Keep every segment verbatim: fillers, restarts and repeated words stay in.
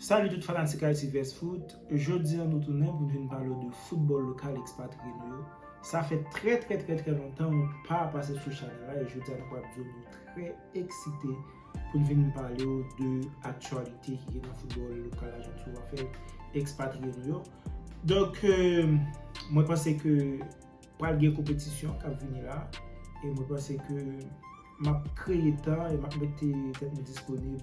Salut tout fanatik Haïti vs Foot. Jodi a nou tounen pou n vin pale w de foutbòl lokal ekspatriye nou yo. Sa fè trè trè trè trè lontan nou pa pase sou chanèl la e jodi a nou pral di w nou trè eksite pou n vin pale w de aktyalite ki gen nan foutbòl lokal la, jan nou souvan fè l, ekspatriye nou yo. Donk, euh, mwen panse ke pral gen konpetisyon k ap vini la e mwen panse ke m ap kreye tan e m ap mete tèt mwen disponib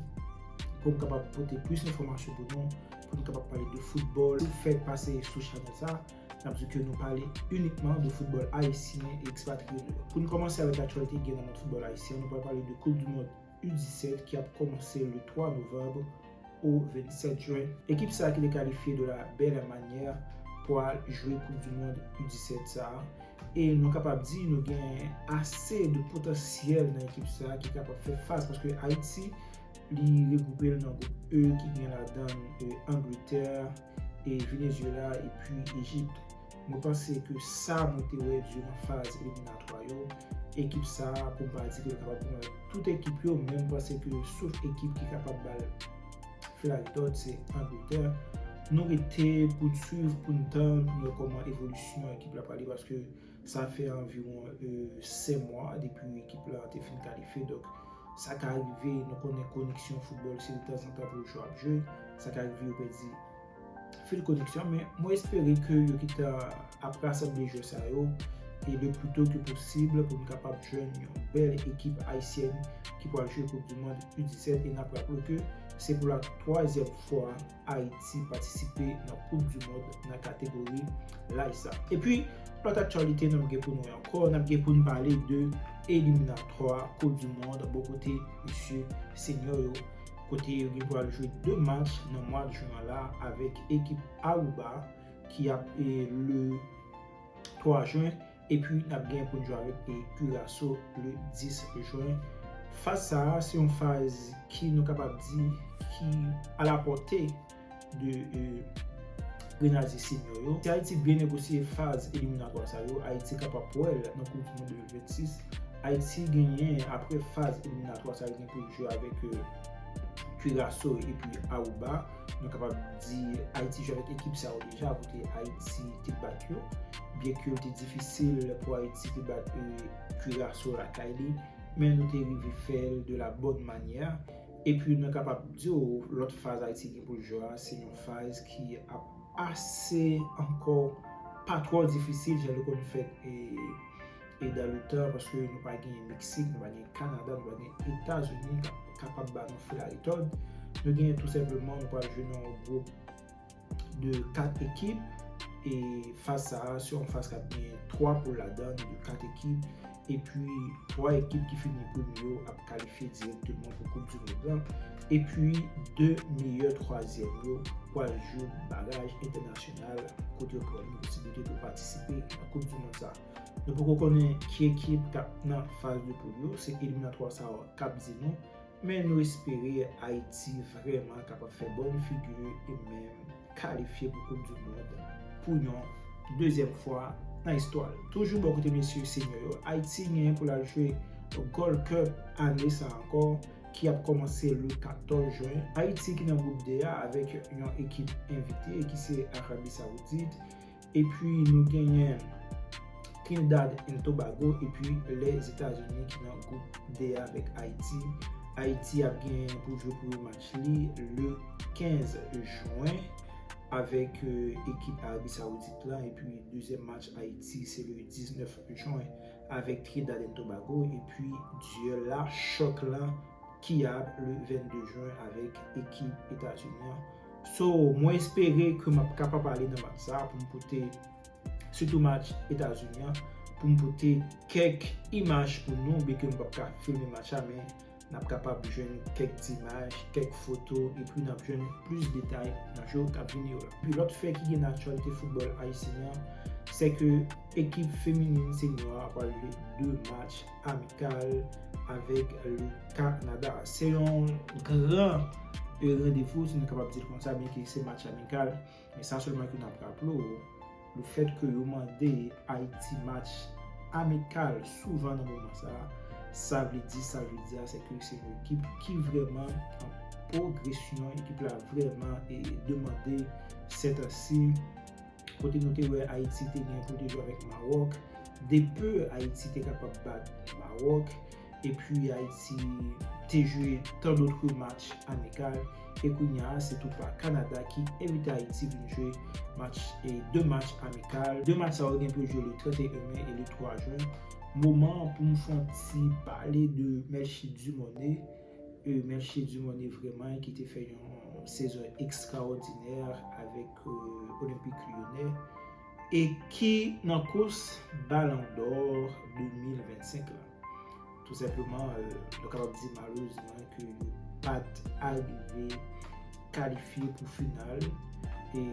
pou m kapab pote plis enfòmasyon pou nou, pou nou kapab pale de foutbòl. Fèk pase sou chanèl sa, n ap di ke nou pale inikman de foutbòl ayisyen e ekspatriye nou yo. Pou n kòmanse avèk aktyalite ki gen nan mond foutbòl ayisyen, nou pral pale de Koup di Mond U disèt ki ap kòmanse le twa novanm o vennsèt jen. Ekip sa ki te kalifye de la belle manière pou al jwe Koup di Mond U disèt sa a. E nou kapab di nou gen ase de potansyèl nan ekip sa a ki kapab fè fas, paske Ayiti, li regwoupe l nan gwoup E ki gen ladan, e, Angletè, e Venezuela epi Ejipt. Mwen panse ke sa mwen te wè diran faz eliminatwa yo, ekip sa a, pou m pa di ke yo kapab konbat tout ekip yo, men mwen panse ke sof ekip ki kapab ba l fè laretòd, se Angletè. Nou rete pou n swiv, pou n tann, pou n wè kòman evolisyon ekip la prale, paske sa fè anviwon, e, senk mwa depi ekip la te fin kalifye. Donk, sa ka rive, nou konnen koneksyon foutbòl se de tanzantan pou jwè ap jwe. Sa ka rive yo pèdi fil koneksyon, men mwen espere ke yo gentan ap rasanble jwè sa yo, e le pli to ke posib pou n kapab jwenn yon bèl ekip ayisyèn ki pral jwe Koup di Mond U disèt, e n ap raple ke se pou la twazyèm fwa Ayiti patisipe nan Koup di Mond nan kategori laj sa. Epi, lòt aktyalite n ap gen pou nou ankò, n ap gen pou n pale de eliminatwa Koup di Mond bò kote mesye senyò yo, kote yo gen pou al jwe de match nan mwa jen an la avèk ekip Aruba ki ap, e, le twa jen, epi n ap gen pou n jwe avèk, e, Curaçao le dis jen. Faz sa a, se yon faz ki nou kapab di ki alapòte de, e, Grenadye Senyo yo. Si Ayiti byen negosye faz eliminatwa sa yo, Ayiti kapab pran l nan Koup di Mond de mil vennsis. Ayiti genyen, apre faz eliminatwa sa yo, gen pou l jwe avèk, e, Curaçao epi Aruba. Nou kapab di Ayiti jwe avèk ekip sa yo deja, kote Ayiti te bat yo. Byenke l te difisil pou Ayiti te bat, e, Curaçao lakay li, men nou te rive fè l de la bòn manyè. Epi nou kapab di w, lòt faz Ayiti gen pou l jwe a, se yon faz ki ap ase ankò pa twò difisil, jan li konn fèt, e, e dan le tan, paske nou pa gen Meksik, nou pa gen Kanada, nou pa gen Etazini k ap kapab ba nou fè laretòd. Nou gen tou senpleman, nou pral jwe nan yon gwoup de kat ekip, e faz sa a, se yon faz k ap gen twa poul ladan l, de kat ekip, epi twa ekip ki fini premye yo ap kalifye dirèkteman pou Koup di Mond lan, epi de meyè twazyèm yo pral jwe baraj entènasyonal, kote yo pral gen posiblite pou patisipe nan Koup di Mond sa a. Nou poko konnen ki ekip k ap nan faz de poul yo, se eliminatwa sa a k ap di nou, men nou espere Ayiti vrèman kapab fè bòn figi e menm kalifye pou Koup di Mond pou yon dezyèm fwa nan istwa l. Toujou bò kote mesye senyò yo, Ayiti genyen pou l al jwe Gold Cup ane sa a ankò, ki ap kòmanse le katòz jen. Ayiti ki nan gwoup D a avèk yon ekip envite ki se Arabi Sawoudit. Epi nou genyen Trinidad and Tobago epi Lèzetazini ki nan gwoup D a avèk Ayiti. Ayiti ap genyen pou jwe premye match li le kenz jen avèk, e, ekip Arabi Sawoudit la, epi dezyèm match Ayiti se le diznèf jen avèk Trinidad and Tobago, epi dyèl la, chòk la, ki ap le vennde jen avèk ekip Etazini an. So, mwen espere ke m ap kapab ale nan match sa a pou m pote, sitou match Etazini an, pou m pote kèk imaj pou nou, byenke m p ap ka filme match la, men n ap kapab jwenn kèk ti imaj, kèk foto, epi n ap jwenn plis detay nan jou k ap vini yo la. Epi lòt fè ki gen nan aktyalite foutbòl ayisyen an, se ke ekip feminin senyò a pral jwe de match amikal avèk le Kanada. Se yon gran, e, randevou, si nou kapab di l konsa, byenke se match amikal, men sa sèlman ke n ap raple w, lefètke yo mande Ayiti match amikal souvan nan moman sa a, sa vle di, sa vle di a, se ke se yon ekip ki vrèman an pwogresyon ekip la vrèman e demande sètansi. Kote nou te wè Ayiti te gen pou te jwe avèk Mawòk, de pe Ayiti te kapab bat Mawòk, epi Ayiti te jwe tan dòt match amikal, e kounye a se tou pa Kanada ki envite Ayiti vin jwe match e de match amikal. De match sa yo gen pou jwe le trannteyen me e le twa jen. Moman an pou m fè yon ti pale de Melchie Dumornay. E Melchie Dumornay vrèman ki te fè yon sezon ekstraòdinè avèk e, Olympique Lyonnais e ki nan kous Ballon d'Or de mil vennsenk la. Tou senpleman, e, nou kapab di malerezman ke yo pa t arive kalifye pou final e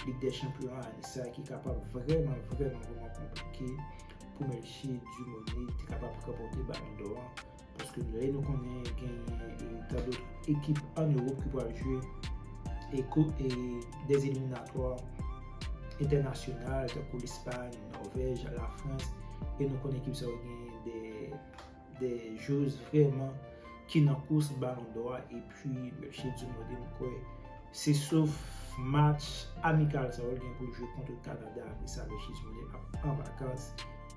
Lig dè Chanpyon an ane sa ki kapab vrèman, vrèman, vrèman konplike pou Melchie Dumornay te kapab ranpòte Ballon d'Or an. Paske lè nou konnen genyen e, tan dòt ekip ann Ewòp ki pral jwe e, ko- e dè eliminatwa entènasyonal, tankou Lespay, Nòvèj, Lafrans, e nou konnen ekip sa yo genyen dè, dè jwez vrèman ki nan kous Ballon d'Or a, epi Melchie Dumornay, m kwè se sof match amikal sa yo l gen pou l jwe kont Kanada, apre sa Melchie Dumornay ap an vakans,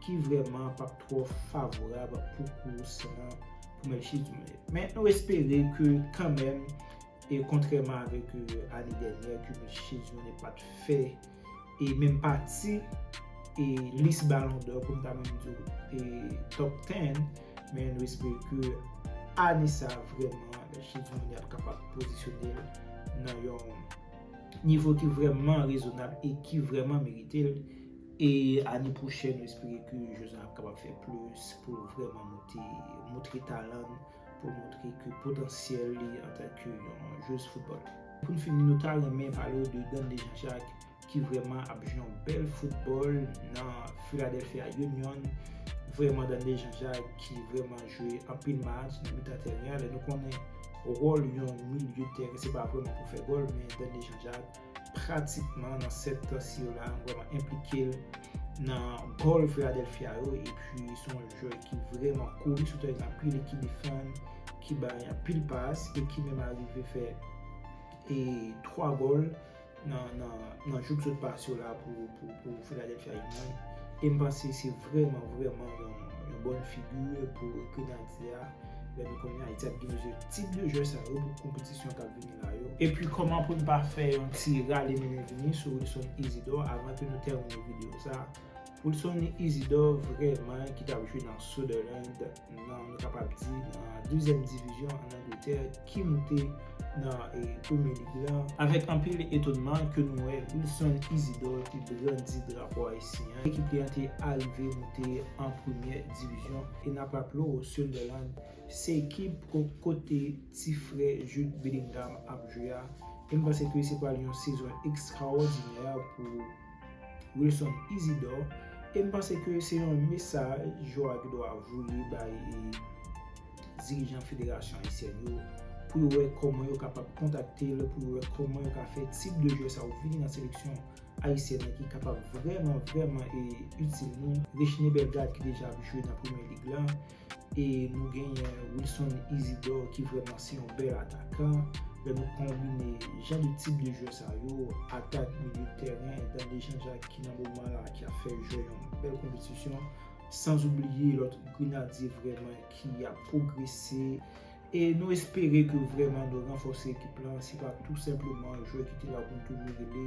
ki vrèman p ap twò favorab pou kous lan pou Melchie Dumornay. Men nou espere ke kanmenm, e kontrèman avèk e, ane dènyè ke Melchie Dumornay pa t fè e menm pati e lis Ballon d'Or pou m ta menm di w e top ten, men nou espere ke ane sa vrèman Melchie Dumornay ap kapab pozisyone l nan yon nivo ki vrèman rezonab e ki vrèman merite l. E ane pwochèn, nou espere ke jwez lan ap kapab fè plis pou l vrèman monte, montre talan l, pou l montre ke potansyèl li antanke yon jwez foutbòl. Pou n fini, nou ta renmen pale w de Danley Jean-Jacques, ki vrèman ap jwe yon bèl foutbòl nan Philadelphia Union. Vrèman, Danley Jean-Jacques ki vrèman jwe anpil match nan mitan tèren an. Lè nou konnen wòl yon milye tèren, se pa vrèman pou fè gòl, men Danley Jean-Jacques, pratikman nan sèt tan si yo la, vrèman enplike l nan gòl Philadelphia yo. Epi, se yon jwè ki vrèman kouri sou tèren, anpil ki defann, ki bay anpil pas, e ki menm arive fè e twa gòl nan, nan, nan jou k sot pase yo la pou, pou, pou Philadelphia Union. E m panse se vrèman, vrèman yon, yon bòn figi pou Grenadye a. Lè nou konnen Ayiti ap gen bezwen tip de jwè sa yo pou konpetisyon k ap vini la yo. Epi kòman pou n pa fè yon ti rale mennen vini sou Wilson Isidore avan ke nou tèmine videyo sa. Wilson Isidore vrèman ki t ap jwe nan Sunderland, nan, nou kapab di, nan dezyèm divizyon ann Angletè, ki moute nan e, Premye Lig la. Avèk anpil etonman ke nou wè Wilson Isidore te brandi drapo ayisyen an. Ekip li an te arive moute an premyè divizyon. E n ap raple w, Sunderland, se ekip ko- kote ti frè Jude Bellingham ap jwe a. E m panse ke se pral yon sezon ekstraòdinè pou Wilson Isidore. E m panse ke se yon mesaj Joao Guido a voye bay e, dirijan federasyon ayisyèn yo pou yo wè kòman yo kapab kontakte l, pou yo wè kòman yo ka fè tip de jwè sa yo vini nan seleksyon ayisyèn nan ki kapab vrèman, vrèman e itil nou. Rechny Bellegarde ki deja ap jwe nan Premye Lig la. E nou genyen Wilson Isidore ki vrèman se yon bèl atakan. Lè nou konbine jan de tip de jwè sa yo, atak, milye tèren, Danley Jean-Jacques ki nan moman la ki ap fè jwè yon bèl konpetisyon, san oubliye lòt Grenadye vrèman ki ap pwogrese. E nou espere ke vrèman nou ranfòse ekip lan, se pa tou senpleman jwè ki te la pou n toujou rele,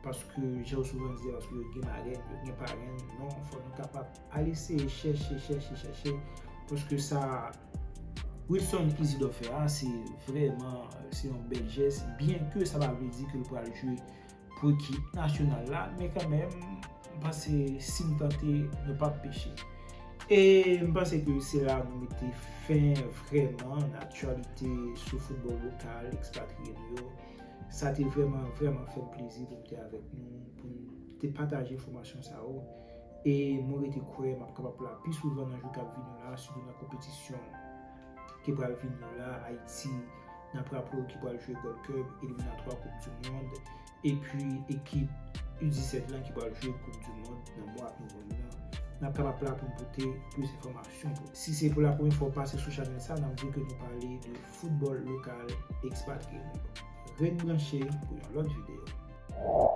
paske jan yo souvan di, paske yo gen marenn, yo gen parenn, non, fò nou kapab al eseye chèche, chèche, chèche, paske sa Wilson Isidore fè a, se vrèman, se yon bèl jès, byen ke sa pa vle di ke l pral jwe pou ekip nasyonal la, men kanmenm, m panse si n tante, nou p ap peche. E m panse ke se la nou mete fen vrèman nan aktyalite sou foutbòl lokal, ekspatriye nou yo. Sa te vrèman, vrèman fè m plezi pou m te avèk nou, pou n te pataje enfòmasyon sa yo. E mwen rete kwè m ap kapab la pi souvan nan jou k ap vini yo la, sitou nan konpetisyon ki pral vini yo la, Ayiti, n ap raple w ki pral jwe Gold Cup, eliminatwa Koup di Mond, epi ekip U disèt lan ki pral jwe Koup di Mond nan mwa novanm nan. n ap kapab la pou n pote plis enfòmasyon pou. Si se pou la premyè fwa w pase sou chanèl sa, n ap di w ke nou pale de foutbòl lokal ekspatriye nou yo. Ret branche pou yon lòt videyo.